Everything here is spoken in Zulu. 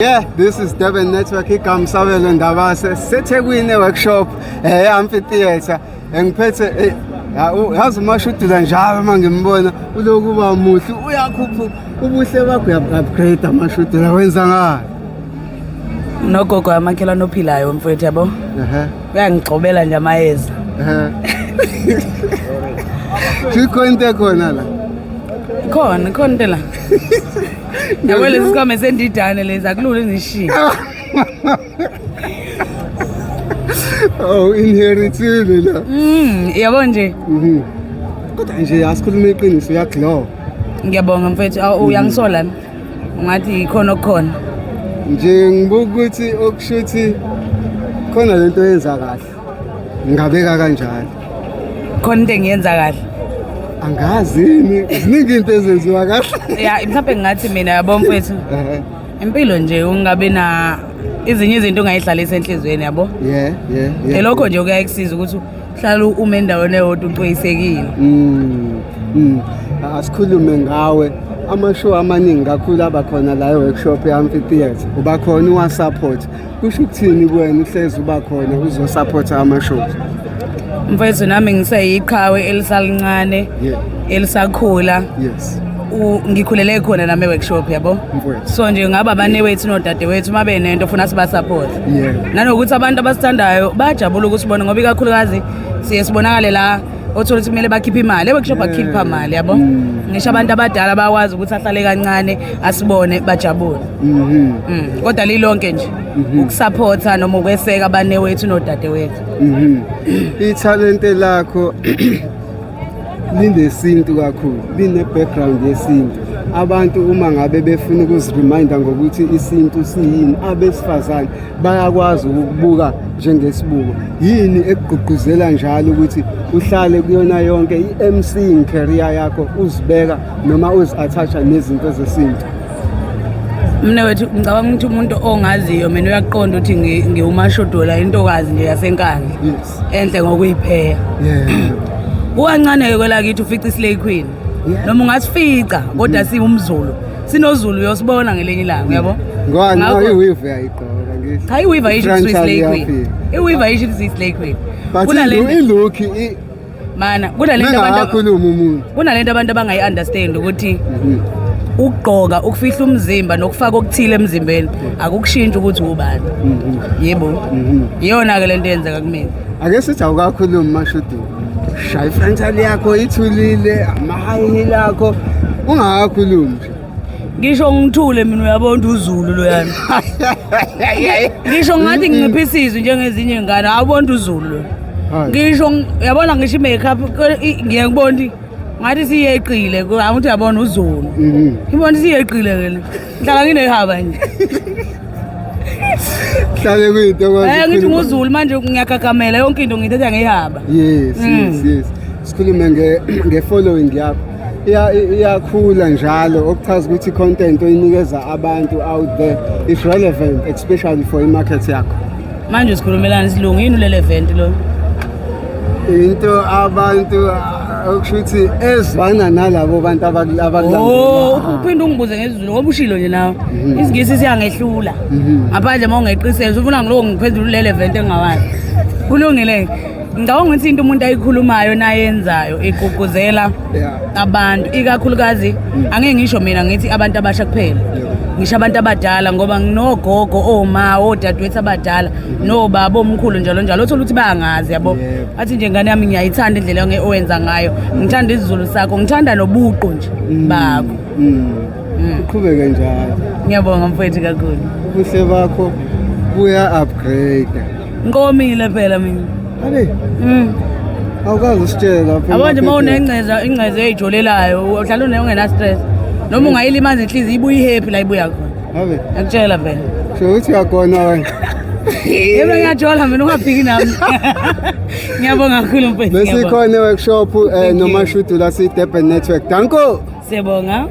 Yeah, this is Durban Network igama Sabelo Ndabase seThekwini workshop amphitheater engiphethe yazi uMashudula njalo uma ngimbona uloku uba muhle uyakhupha ubuhle bakho uya-upgrade aMashudula wenza ngani? Nogogo amakhelwane ophilayo mfowethu, yabo, uyangigxobela nje amayeza. Sikho into ekhona la. Khona, khona into la, yabo, lesi sikhwama sendidane lezi akulula ngishiye. Oh, inheritile la. Yabo nje. Kodwa nje asikhulume iqiniso, uyaglow. Ngiyabonga mfowethu. Awu, uyangisola ungathi ikhona okukhona. Nje ngibuka ukuthi okusho ukuthi khona lento yenza kahle. Ngingabeka kanjalo. Khona into engiyenza kahle. Angazi yini, ziningi into ezenziwa kahle. Ya, mhlawumbe ngingathi mina, yabo mfowethu, impilo nje ungabe na ezinye izinto ungayihlalisa enhliziyweni, yabo. Lokho nje kuyakusiza ukuthi uhlale ume endaweni eyodwa ucweyisekile. Asikhulume ngawe. Amashow amaningi kakhulu abakhona la e-workshop e-amphitheatre. Uba khona uwa-support. Kusho ukuthini kuwena uhlezi uba khona uzo-support ama-shows? Mfowethu, nami ngiseyiqhawe elisalincane elisakhula. Ngikhulele khona nami e-workshop, yabo. Mfowethu. So nje ngaba abanewethu nodadewethu uma benento funa sibasupport. Nanokuthi abantu abasithandayo bayajabula ukusibona ngoba ikakhulukazi siye sibonakale la othola ukuthi kumele bakhiphe imali e-workshop, akhipha mali, yabo. Ngisho abantu abadala bayakwazi ukuthi ahlale kancane asibone bajabule. Kodwa lilonke nje ukusupporta noma ukweseka abanewethu nodadewethu. Ithalente lakho linesintu kakhulu, line-background yesintu. Abantu uma ngabe befuna ukuzireminda ngokuthi isintu siyini, abesifazane bayakwazi ukukubuka njengesibuko. Yini ekugqugquzela njalo ukuthi uhlale kuyona yonke i-MCing career yakho uzibeka noma uzi-attach-a nezinto zesintu? Mina wethu, ngicabanga ukuthi umuntu ongaziyo mina uyaqonda ukuthi ngiwuMashodola, intokazi nje yaseNkandla enhle ngokuyipheya. Kukancane-ke kwelakithi ufica iSlay Queen noma ungasifica, kodwa siwumZulu, sinoZulu, uyosibona ngelinye ilanga, uyabo. Ngoba i-weave uyayigqoka ngisho. Cha, i-weave ayisho ukuthi I-frontal uyi-Slay Queen. iyafika. I-weave ayisho ukuthi uyi-Slay Queen. But i-look Mana kunalento abantu mengakhuluma umuntu. Kunalento abantu abangayi-understand ukuthi ukugqoka ukufihla umzimba nokufaka okuthile emzimbeni akukushintshi ukuthi ubani, yebo. Iyona-ke lento eyenzeka kumina. Ake sithi awukakhulumi Mashudu, shaya ifrontal yakho ithulile, ama-high heel akho, ungakakhulumi nje. Ngisho ngithule mina uyabona ukuthi uZulu loyana. Ngisho ngathi nginciphisa izwi njengezinye iy'ngane, awubona ukuthi uZulu lo. Hayi. Ngisho uyabona ngisho i-makeup ngiye ngibona ukuthi ngathi siyeqile, ukuthi uyabona uZulu. Ngibona siyeqile ke le. Ngihlala nginehaba nje. Hlale kuyinto Ngithi nguZulu manje ngiyagagamela yonke into ngiyithatha ngehaba. Yes, yes. Sikhulume nge-following yakho. Iyakhula njalo, okuchaza ukuthi i-content oyinikeza abantu out there is relevant, especially for i-market yakho. Manje sikhulumelana isilungu, yini ulelevent lo? Into abantu okusho ukuthi ezwana nalabo bantu Oh, abakulandelayo. uphinde ungibuze ngesiZulu ngoba ushilo nje nawe. IsiNgisi siyangehlula. Ngaphandle uma ungeqisela ufuna ngiloko ngiphendula ulelevent engingawazi. Kulungile. Ngicabanga ukuthi into umuntu ayikhulumayo nayenzayo igqugquzela abantu, ikakhulukazi angeke ngisho mina ngithi abantu abasha kuphela, ngisho abantu abadala, ngoba nginogogo, oma, odadewethu abadala nobaba omkhulu njalo njalo, othola ukuthi bayangazi, yabo. Athi nje, "Ngane yami, ngiyayithanda indlela owenza ngayo, ngithanda isiZulu sakho, ngithanda nobuqu nje bakho." Uqhubeke njalo. Ngiyabonga mfowethu kakhulu. Ubuhle bakho buya upgrade. Ngiqomile phela mina. Abe awukazi usitshele lapho. Yabo nje uma unengceza, ingceza eyijolelayo, uhlala ungena stress noma ungayilimaza inhliziyo ibuye ihappy la ibuya khona. Abe Ngiyakutshela phela. Sho ukuthi uyagona wena. Yebo, ngiyajola mina, ungaphiki nami. Ngiyabonga kakhulu mfethu, ngiyabonga. Besikhona e-workshop Thank you. noMashudu la si Durban Network. Danko. Siyabonga.